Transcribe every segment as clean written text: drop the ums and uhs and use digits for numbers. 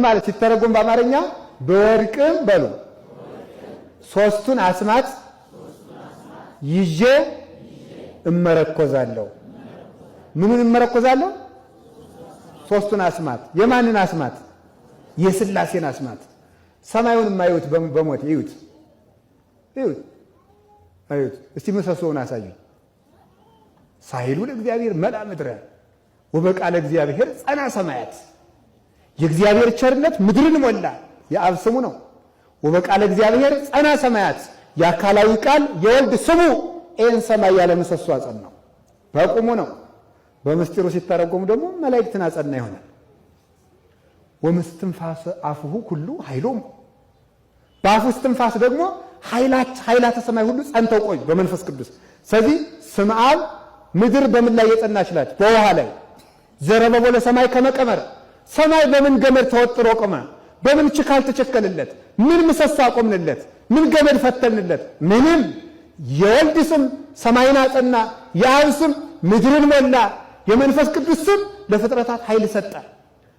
ማለት ሲተረጎም በአማርኛ በወርቅም በሉ ሶስቱን አስማት ይዤ እመረኮዛለሁ። ምኑን እመረኮዛለሁ? ሶስቱን አስማት። የማንን አስማት? የስላሴን አስማት። ሰማዩን የማዩት በሞት እዩት፣ እዩት፣ እዩት። እስቲ ምሰሶውን አሳዩኝ። ሳይሉ ለእግዚአብሔር መልአ ምድረ ወበቃለ እግዚአብሔር ጸና ሰማያት። የእግዚአብሔር ቸርነት ምድርን ሞላ። የአብ ስሙ ነው። ወበቃለ እግዚአብሔር ጸና ሰማያት። የአካላዊ ቃል የወልድ ስሙ ኤን ሰማይ ያለ ምሰሶ አጸናው። በቁሙ ነው። በምስጢሩ ሲተረጎሙ ደግሞ መላእክትን አጸና ይሆናል። ወምስትንፋስ አፍሁ ኩሉ ኃይሎሙ፣ በአፉ እስትንፋስ ደግሞ ኃይላተ ሰማይ ሁሉ ጸንተው ቆዩ በመንፈስ ቅዱስ። ስለዚህ ስም አብ ምድር በምን ላይ የጸናች ናት? በውሃ ላይ። ዘረበቦ ለሰማይ ከመቀመር፣ ሰማይ በምን ገመድ ተወጥሮ ቆመ? በምን ችካል ተቸከልለት? ምን ምሰሶ አቆምንለት? ምን ገመድ ፈተልንለት? ምንም። የወልድ ስም ሰማይን አጸና፣ የአብ ስም ምድርን ሞላ፣ የመንፈስ ቅዱስ ስም ለፍጥረታት ኃይል ሰጠ።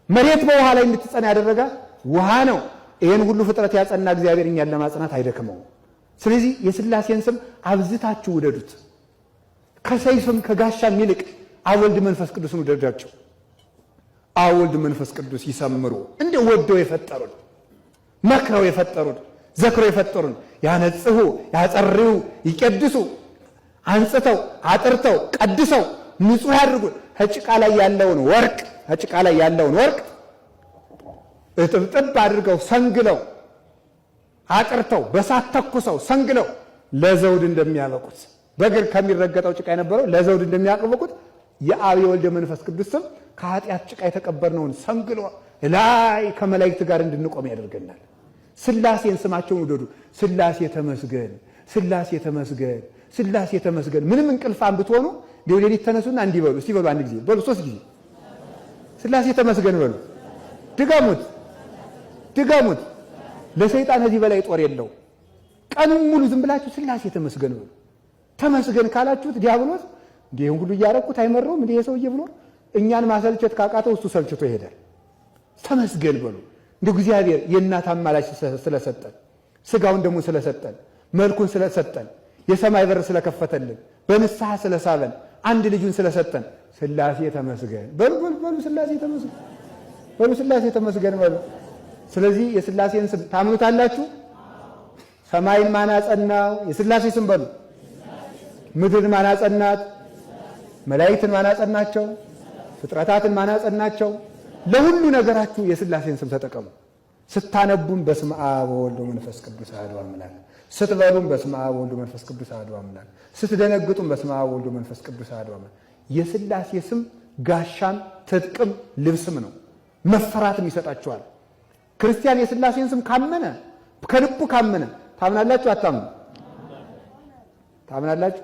መሬት በውሃ ላይ እንድትጸና ያደረገ ውሃ ነው። ይህን ሁሉ ፍጥረት ያጸና እግዚአብሔር እኛን ለማጽናት አይደክመውም። ስለዚህ የስላሴን ስም አብዝታችሁ ውደዱት። ከሰይፍም ከጋሻም ይልቅ አብ ወልድ መንፈስ ቅዱስን ውደዷቸው። አብ ወልድ መንፈስ ቅዱስ ይሰምሩ። እንደ ወደው የፈጠሩን፣ መክረው የፈጠሩን፣ ዘክረው የፈጠሩን፣ ያነጽሁ ያጸርዩ ይቀድሱ፣ አንጽተው አጥርተው ቀድሰው ንጹሕ ያድርጉን። ከጭቃ ላይ ያለውን ወርቅ ከጭቃ ላይ ያለውን ወርቅ እጥብጥብ አድርገው ሰንግለው አጥርተው በሳት ተኩሰው ሰንግለው ለዘውድ እንደሚያበቁት፣ በእግር ከሚረገጠው ጭቃ የነበረው ለዘውድ እንደሚያበቁት፣ የአብ የወልድ መንፈስ ቅዱስ ስም ከኃጢአት ጭቃ የተቀበርነውን ሰንግሎ ላይ ከመላእክት ጋር እንድንቆም ያደርገናል። ስላሴን ስማቸውን ውደዱ። ስላሴ ተመስገን፣ ስላሴ ተመስገን፣ ስላሴ ተመስገን። ምንም እንቅልፋም ብትሆኑ ሌሊት ተነሱና እንዲህ በሉ። እስቲ በሉ፣ አንድ ጊዜ በሉ፣ 3 ጊዜ ስላሴ ተመስገን በሉ። ድገሙት፣ ድገሙት። ለሰይጣን ከዚህ በላይ ጦር የለው። ቀኑን ሙሉ ዝም ብላችሁ ስላሴ ተመስገን በሉ። ተመስገን ካላችሁት ዲያብሎስ እንዲህ ይሄን ሁሉ እያረኩት አይመረውም እንዲህ የሰውዬ ብሎ እኛን ማሰልቸት ካቃተው እሱ ሰልችቶ ይሄዳል። ተመስገን በሉ። እንደ እግዚአብሔር የእናት አማላጅ ስለሰጠን፣ ስጋውን ደግሞ ስለሰጠን፣ መልኩን ስለሰጠን፣ የሰማይ በር ስለከፈተልን፣ በንስሐ ስለሳበን፣ አንድ ልጁን ስለሰጠን ስላሴ ተመስገን በሉ። በሉ፣ በሉ፣ ስላሴ ተመስገን በሉ። ስላሴ ተመስገን በሉ። ስለዚህ የስላሴን ስም ታምኑታላችሁ? ሰማይን ማን አጸናው? የስላሴ ስም በሉ። ምድርን ማን አጸናት? መላእክትን ማን አጸናቸው? ፍጥረታትን ማን አጸናቸው? ለሁሉ ነገራችሁ የስላሴን ስም ተጠቀሙ። ስታነቡም በስመ አብ ወወልድ ወመንፈስ ቅዱስ አሐዱ አምላክ፣ ስትበሉም በስመ አብ ወወልድ ወመንፈስ ቅዱስ አሐዱ አምላክ፣ ስትደነግጡም በስመ አብ ወወልድ ወመንፈስ ቅዱስ አሐዱ አምላክ። የስላሴ ስም ጋሻም ትጥቅም ልብስም ነው። መፈራትም ይሰጣችኋል። ክርስቲያን የስላሴን ስም ካመነ፣ ከልቡ ካመነ፣ ታምናላችሁ? አታምኑ? ታምናላችሁ?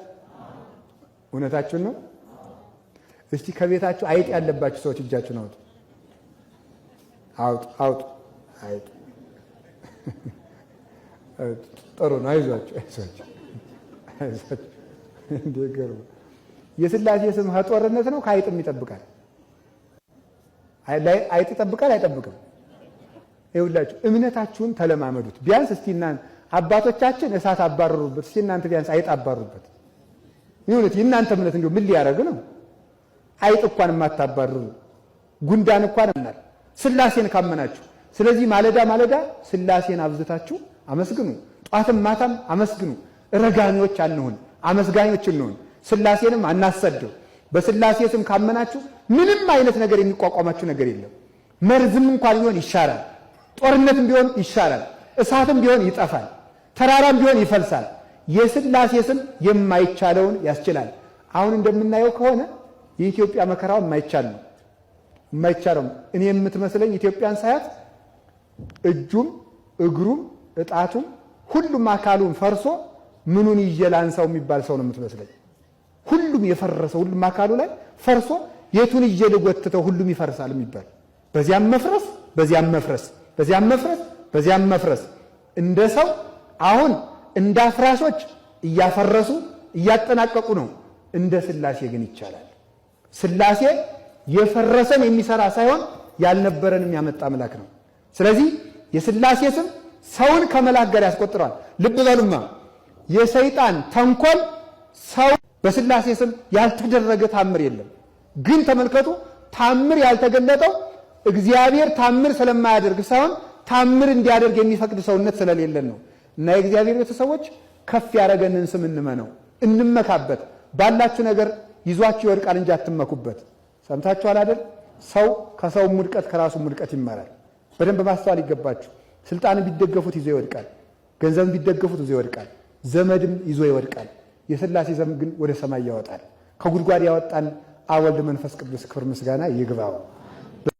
እውነታችሁን ነው? እስቲ ከቤታችሁ አይጥ ያለባችሁ ሰዎች እጃችሁን አውጡ። አውጡ፣ አውጡ። አይጥ ጥሩ ነው። አይዟችሁ፣ አይዟችሁ፣ አይዟችሁ። እንዴ ገርሞ የስላሴ ስም ከጦርነት ነው፣ ከአይጥም ይጠብቃል። አይጥ ይጠብቃል አይጠብቅም? ይኸውላችሁ እምነታችሁን ተለማመዱት። ቢያንስ እስቲ እናንተ አባቶቻችን እሳት አባረሩበት፣ እስቲ እናንተ ቢያንስ አይጥ አባሩበት። ይሁንት የእናንተ እምነት እንደው ምን ሊያደርግ ነው? አይጥ እንኳን የማታባርሩ፣ ጉንዳን እንኳን እናል ስላሴን ካመናችሁ። ስለዚህ ማለዳ ማለዳ ስላሴን አብዝታችሁ አመስግኑ። ጧትም ማታም አመስግኑ። ረጋሚዎች አንሁን፣ አመስጋኞች እንሁን። ስላሴንም አናሰድብ። በስላሴ ስም ካመናችሁ ምንም አይነት ነገር የሚቋቋማችሁ ነገር የለም። መርዝም እንኳን ቢሆን ይሻራል። ጦርነትም ቢሆን ይሻራል። እሳትም ቢሆን ይጠፋል። ተራራም ቢሆን ይፈልሳል። የስላሴ ስም የማይቻለውን ያስችላል። አሁን እንደምናየው ከሆነ የኢትዮጵያ መከራው የማይቻል ነው። የማይቻለው እኔ የምትመስለኝ ኢትዮጵያን ሳያት እጁም እግሩም እጣቱም ሁሉም አካሉም ፈርሶ ምኑን ይዤ ላንሳው የሚባል ሰው ነው የምትመስለኝ። ሁሉም የፈረሰ፣ ሁሉም አካሉ ላይ ፈርሶ የቱን ይዤ ልጎትተው ሁሉም ይፈርሳል የሚባል፣ በዚያም መፍረስ፣ በዚያም መፍረስ፣ በዚያም መፍረስ፣ በዚያም መፍረስ፣ እንደ ሰው አሁን እንደ አፍራሾች እያፈረሱ እያጠናቀቁ ነው። እንደ ስላሴ ግን ይቻላል። ስላሴ የፈረሰን የሚሰራ ሳይሆን ያልነበረን የሚያመጣ አምላክ ነው። ስለዚህ የሥላሴ ስም ሰውን ከመላክ ጋር ያስቆጥረዋል። ልብ በሉማ የሰይጣን ተንኮል ሰው በሥላሴ ስም ያልተደረገ ታምር የለም። ግን ተመልከቱ፣ ታምር ያልተገለጠው እግዚአብሔር ታምር ስለማያደርግ ሳይሆን ታምር እንዲያደርግ የሚፈቅድ ሰውነት ስለሌለን ነው። እና የእግዚአብሔር ቤተሰቦች ከፍ ያደረገንን ስም እንመነው፣ እንመካበት። ባላችሁ ነገር ይዟችሁ ይወድቃል እንጂ አትመኩበት። ሰምታችኋል አይደል? ሰው ከሰውም ውድቀት ከራሱም ውድቀት ይማራል። በደንብ ማስተዋል ይገባችሁ። ስልጣን ቢደገፉት ይዞ ይወድቃል። ገንዘብን ቢደገፉት ይዞ ይወድቃል። ዘመድም ይዞ ይወድቃል። የሥላሴ ዘመን ግን ወደ ሰማይ ያወጣል። ከጉድጓድ ያወጣን አብ ወልድ መንፈስ ቅዱስ ክብር ምስጋና ይግባው።